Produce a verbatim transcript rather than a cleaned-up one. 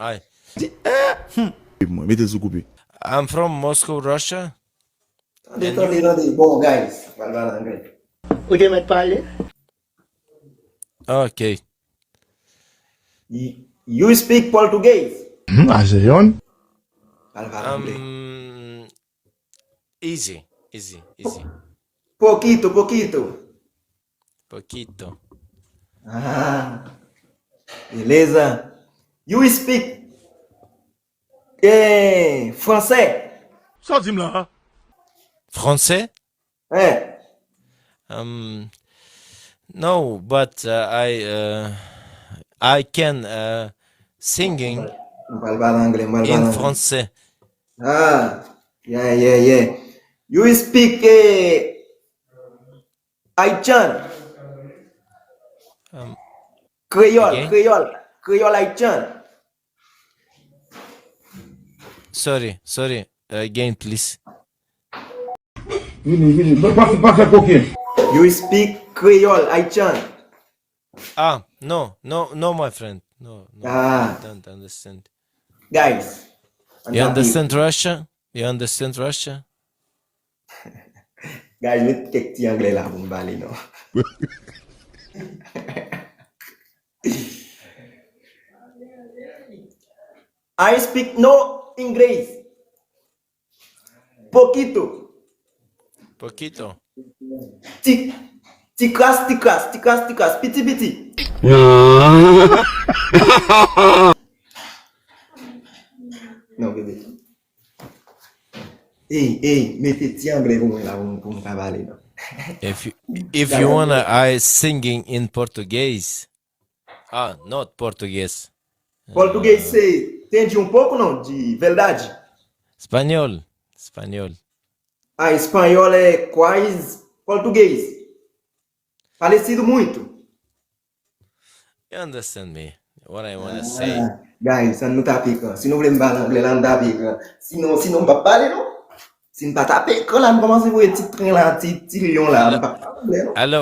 Ay. Mwen, mete l sou koupe. I'm from Moscow, Russia. Tande, tande, tande. Bon, guys, pral pale anglè. Ou te mèt pale? Ok. You speak Portuguese? Hmm, a se yon. Pral pale anglè. Um, easy, easy, easy. Poquito, poquito. Poquito. Ah, beleza. You speak eh, français? Sa w di m la? Français? Eh, Um, no, but uh, I uh, I can uh, singing m pral pale anglè, m pral pale in anglè. français. Ah, yeah, yeah, yeah. You speak eh, Haitian? Um, Kreyòl, Again? kreyòl, kreyòl Haitian. Sorry, sorry. Again, please. Vini, vini. Pase, pase koken. You speak kreyòl Haitian? Ah, no, no, no, my friend. No, no, Ah. I don't understand. Guys, You understand Russia? You understand Russia? Guys, met kèk ti anglè la pou m pale non. I speak no English. Poquito. Poquito. Ti, ti kras, ti kras, ti kras, ti kras, piti, piti. Non, bebe. Ey, ey, mete ti anglè pou mwen la pou m- pou m ka pale non. If you if you wanna, I singing in Portuguese. Ah, not Portuguese. Português, você entende um pouco, não? De verdade? Espanhol. Espanhol. Ah, espanhol é quase português. Parecido muito. You understand me? What I wanna say. Ah, guys, ann nou tape ekran. Si nou vle m pale anglè la, ann tape ekran. Sinon, sinon m p ap pale non. Si n pa tape ekran la, n kòmanse voye ti tren la, ti, ti lyon la, m p ap pale anglè non. Hello,